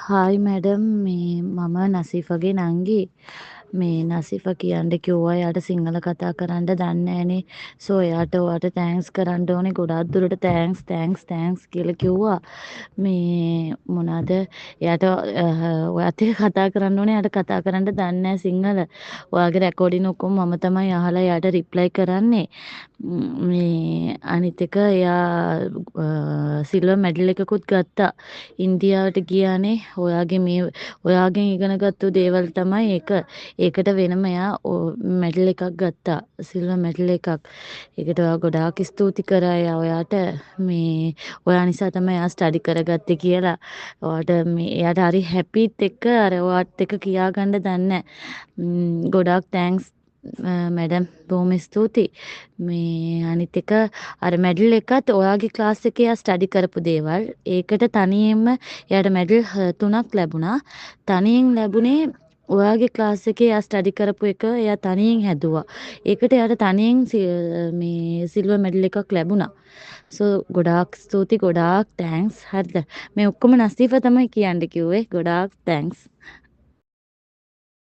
Hi madam, මේ මම නසීෆගේ නංගි. මේ නසීෆා කියන්න කිව්වා එයාට සිංහල කතා කරන්න දන්නේ නෑනේ. සෝ එයාට ඔයාට thanks කරන්න ඕනේ, ගොඩාක් දුරට thanks thanks thanks කියලා කිව්වා. මේ මොනවාද, එයාට ඔයත් එක්ක කතා කරන්න ඕනේ, එයාට කතා කරන්න දන්නේ නෑ සිංහල. ඔයාගේ රෙකෝඩින් ඔක්කොම මම තමයි අහලා එයාට රිප්ලයි කරන්නේ. මේ අනිත් එක එයා සිල්වර් මැඩල් එකකුත් ගත්තා. ඉන්දියාවට ගියානේ. ඔයාගේ මේ ඔයාගෙන් ඉගෙන ගත්තු දේවල් තමයි ඒක. ඒකට වෙනම එයා මැඩල් එකක් ගත්තා. සිල්වර් මැඩල් එකක්. ඒකට ඔයා ගොඩාක් ස්තුති කරා එයා ඔයාට. මේ ඔයා නිසා තමයි එයා ස්ටඩි කරගත්තේ කියලා. ඔයාට මේ එයාට හරි හැපිත් එක්ක අර ඔයාත් එක්ක කියා ගන්න දන්නේ නෑ. ගොඩාක් thanks madam, බොහොම ස්තුතියි. මේ අනිත් එක අර මැඩල් එකත් ඔයාගේ ක්ලාස් එකේ එයා ස්ටඩි කරපු දේවල්. ඒකට තනියෙන්ම එයාට මැඩල් 3ක් ලැබුණා. තනියෙන් ලැබුණේ ඔයාගේ ක්ලාස් එකේ එයා ස්ටඩි කරපු එක එයා තනියෙන් හැදුවා. ඒකට එයාට තනියෙන් මේ සිල්වර් මැඩල් එකක් ලැබුණා. සෝ ගොඩාක් ස්තුතියි, ගොඩාක් thanks. හරිද? මේ ඔක්කොම නසීෆා තමයි කියන්න කිව්වේ. ගොඩාක් thanks.